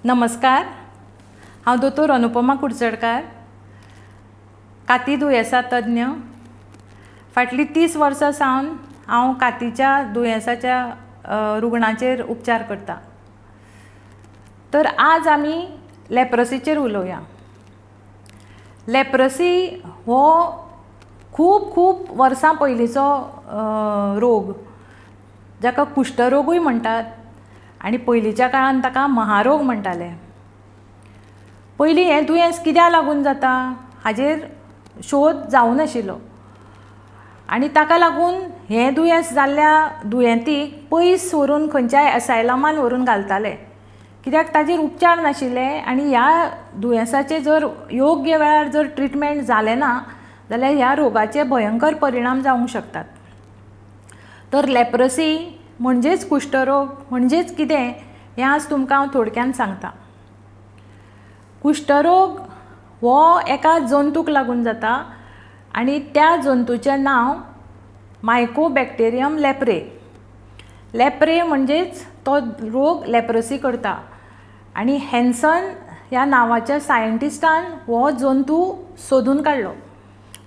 नमस्कार, हांव दोतोर अनुपमा कुडचडकार, काती दुयेंसा तज्ञ. फाटलीं 30 वर्सां सावन हांव कातीच्या दुयेंसाच्या रुग्णाचेर उपचार करतां. तर आज आमी लेप्रसीचेर उलोवया. लेप्रसी हो खूब खूब वर्सां पयलींचो रोग, जाका कुश्टरोगूय म्हणटात आनी पयलींच्या काळान ताका महारोग म्हणटाले. पयलीं हें दुयेंस कित्याक लागून जाता हाजेर शोध जावूं नाशिल्लो आनी ताका लागून हें दुयेंस जाल्ल्या दुयेंतीक पयस व्हरून खंयच्याय एसायलमान व्हरून घालताले, कित्याक ताजेर उपचार नाशिल्ले आनी ह्या दुयेंसाचेर जर योग्य वेळार जर ट्रिटमेंट जालें ना जाल्यार ह्या रोगाचे भयंकर परिणाम जावंक शकतात. तर लेप्रसी म्हणजेच कुश्टरोग म्हणजेच कितें हें आज तुमकां हांव थोडक्यान सांगता. कुश्टरोग हो एका जंतूक लागून जाता आनी त्या जंतूचें नांव मायकोबॅक्टेरियम लेप्रे. लेप्रे म्हणजेच तो रोग लेप्रसी करता आनी हॅन्सन ह्या नांवाच्या सायंटिस्टान हो जंतू सोदून काडलो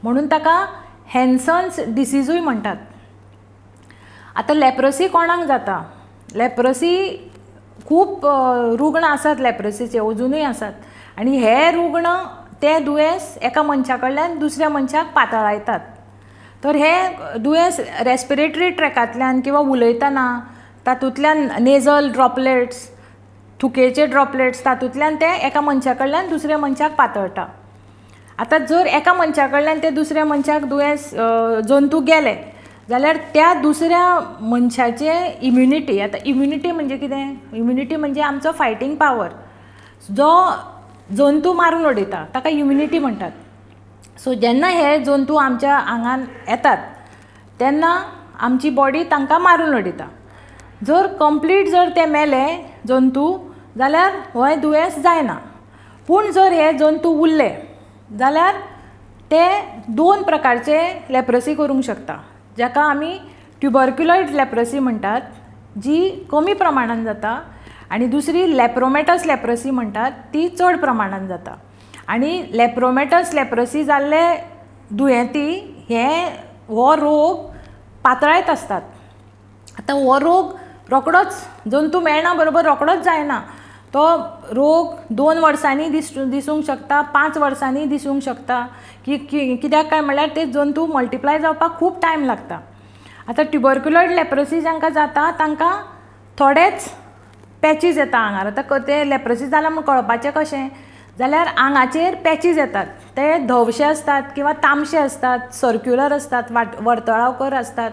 म्हणून ताका हॅन्सन्स डिसिजूय म्हणटात. आतां लेप्रसी कोणाक जाता? लेप्रसी खूब रुग्ण आसात, लेप्रसीचे अजुनूय आसात आनी हे रुग्ण तें दुयेंस एका मनशा कडल्यान दुसऱ्या मनशाक पातळायतात. तर हें दुयेंस रेस्पिरेटरी ट्रॅकांतल्यान किंवां उलयतना तातूंतल्यान नेजल ड्रॉपलेट्स, थुकेचे ड्रॉपलेट्स, तातूंतल्यान तें एका मनशा कडल्यान दुसऱ्या मनशाक पातळटा. आतां जर एका मनशा कडल्यान तें दुसऱ्या मनशाक दुयेंस जंतू गेले जाल्यार त्या दुसऱ्या मनशाचे इम्युनिटी, आतां इम्युनिटी म्हणजे कितें? इम्युनिटी म्हणजे आमचो फायटींग पावर, जो जंतू मारून उडयता ताका इम्युनिटी म्हणटात. सो जेन्ना हे जंतू आमच्या आंगान येतात तेन्ना आमची बॉडी तांकां मारून उडयता. जर कंप्लीट जर ते मेले जंतू जाल्यार हें दुयेंस जायना, पूण जर हे जंतू उरले जाल्यार ते दोन प्रकारचे लेप्रसी करूंक शकता, जाका आमी ट्युबरक्युलॉयड लेप्रसी म्हणटात, जी कमी प्रमाणान जाता, आनी दुसरी लेप्रोमॅटस लेप्रसी म्हणटात, ती चड प्रमाणान जाता. आनी लेप्रोमॅटस लेप्रसी जाल्ले दुयेंती हे हो रोग पातळायत आसतात. आतां हो रोग रोकडोच जंतू मेळना बरोबर रोकडोच जायना, तो रोग 2 वर्सांनी दिसूंक शकता, 5 वर्सांनी दिसूंक शकता. की कित्याक काय म्हणल्यार ते जंतू मल्टिप्लाय जावपाक खूब टायम लागता. आतां ट्युबरक्युलॉयड लेप्रसी जांकां जाता तांकां थोडेच पॅचीज येता आंगार. आतां ते लेप्रसी जाला म्हूण कळपाचें कशें जाल्यार आंगाचेर पॅचीज येतात, ते धवशे आसतात किंवां तांबशे आसतात, सर्क्युलर आसतात, वर्तळाकार आसतात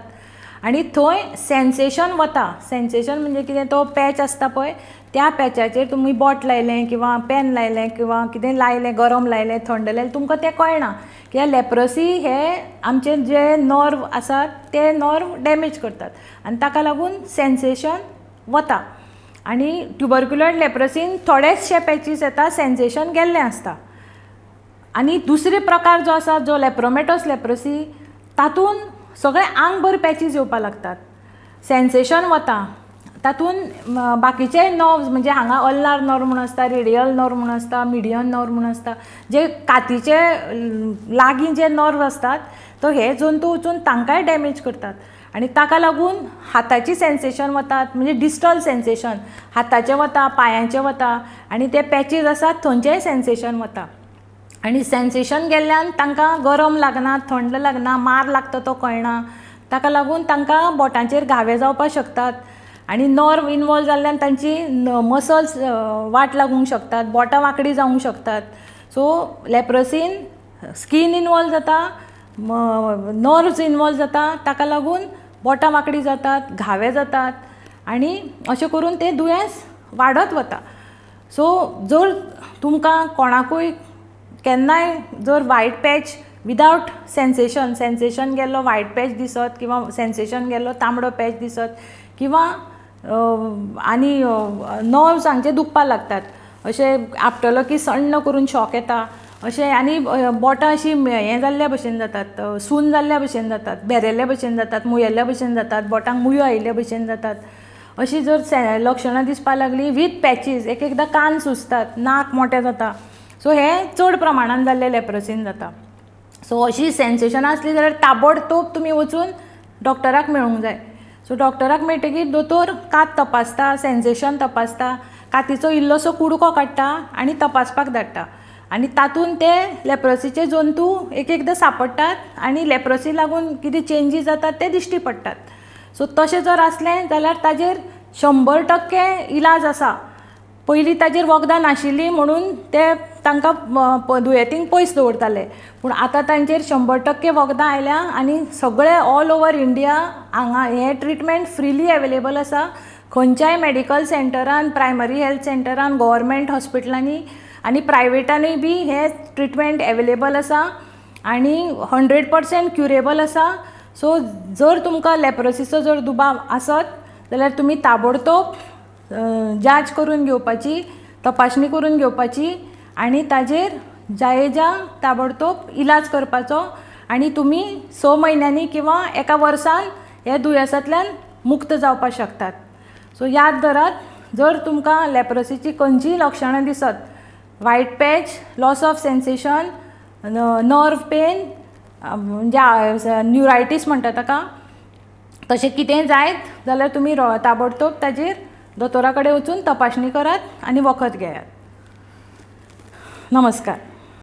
आनी थंय सेन्सेशन वता. सेन्सेशन म्हणजे कितें, तो पॅच आसता पळय त्या पॅचाचेर तुमी बोट लायलें किंवां पेन लायलें किंवां कितें लायलें, गरम लायलें, थंड लायलें, तुमकां तें कळना. कित्याक लेप्रसी हे आमचे जे नर्व आसात ते नर्व डॅमेज करतात आनी ताका लागून सेन्सेशन वता. आनी ट्युबरक्युलॉयड लेप्रसीन थोडेचशे पॅचीस येता, सेन्सेशन गेल्लें आसता. आनी दुसरे प्रकार जो आसा, जो लेप्रोमॅटस लेप्रसी, तातूंत सगळें आंगभर पॅचीस येवपाक लागतात, सेन्सेशन वता, तातूंत बाकीचे नर्व्स म्हणजे हांगा अल्नार नर्व म्हूण आसता, रेडियल नर्व म्हूण आसता, मिडियन नर्व म्हूण आसता, जे कातीचे लागीं जे नर्व आसतात तो हे जंतू वचून तांकांय डॅमेज करतात आनी ताका लागून हाताची सेन्सेशन वतात, म्हणजे डिस्टल सेन्सेशन हाताचें वता, पांयांचें वता आनी ते पॅचीस आसात थंयचेंय सेन्सेशन वता. आनी सेन्सेशन गेल्ल्यान तांकां गरम लागना, थंड लागना, मार लागता तो कळना, ताका लागून तांकां बोटांचेर घावे जावपाक शकतात आनी नर्व इनवॉल्व जाल्ल्यान तांची मसल्स वाट लागूंक शकतात, बोटां वांकडी जावंक शकतात. सो लेप्रसीन स्कीन इनवॉल्व जाता, नर्व्स इनवॉल्व जाता, ताका लागून बोटां वांकडी जातात, घावे जातात आनी अशें करून तें दुयेंस वाडत वता. सो जर तुमकां कोणाकूय केन्नाय जर white patch without sensation, sensation गेल्लो वायट पॅच दिसत किंवां सेन्सेशन गेल्लो तांबडो पॅच दिसत किंवां आनी नर्व्स हांचे दुखपाक लागतात, अशें आपटलो की सण्ण करून शॉक येता अशें, आनी बोटां अशीं हें जाल्ल्या भशेन जातात, सून जाल्ल्या भशेन जातात, भेरेल्ल्या भशेन जातात, मुयेल्ल्या भशेन जातात, बोटांक मुयो आयिल्ल्या भशेन जातात, अशीं जर लक्षणां दिसपाक लागलीं वीथ पॅचीस एक एकदां कान सुजतात, नाक मोटें जाता, सो हें चड प्रमाणान जाल्लें लेप्रसीन जाता. सो अशीं सेन्सेशनां आसलीं जाल्यार ताबडतोब तुमी वचून डॉक्टराक मेळूंक जाय. सो डॉक्टराक मेळटकीर दोतोर कात तपासता, सेन्सेशन तपासता, कातीचो इल्लोसो कुडको काडटा आनी तपासपाक धाडटा आनी तातूंत ते लेप्रसीचे जंतू एक एकदां सांपडटात आनी लेप्रसी लागून कितें चेंजीस जातात ते दिश्टी पडटात. सो तशें जर आसलें जाल्यार ताजेर 100% इलाज आसा. पयलीं ताजेर वखदां नाशिल्लीं म्हणून ते तांकां दुयेंतींक पयस दवरताले, पूण आतां तांचेर 100% वखदां आयल्या आनी सगळे ऑल ओवर इंडिया हांगा हें ट्रिटमेंट फ्रिली एवेलेबल आसा. खंयच्याय मॅडिकल सेंटरान, प्रायमरी हेल्थ सेंटरान, गोवोरमेंट हॉस्पिटलांनी आनी प्रायवेटानूय बी हें ट्रिटमेंट एवेलेबल आसा आनी 100% क्युरेबल आसा. सो जर तुमकां लेप्रसीचो जर दुबाव आसत जाल्यार तुमी ताबडतोब जांच करून घेवपाची, तपासणी करून घेवपाची आनी ताजेर जायेजा ताबडतोब इलाज करपाचो आनी तुमी 6 म्हयन्यांनी किंवा एका वर्सान ह्या दुयेंसांतल्यान मुक्त जावपाक शकतात. सो याद धरात, जर तुमकां लेप्रसीची खंयचीय लक्षणां दिसत, white patch, loss of sensation, nerve pain, म्हणजे न्युरायटीस म्हणटा ताका, तशें कितेंय जायत जाल्यार तुमी ताबडतोब ताजेर दोतोरा कडेन वचून तपासणी करात आनी वखद घेयात. नमस्कार.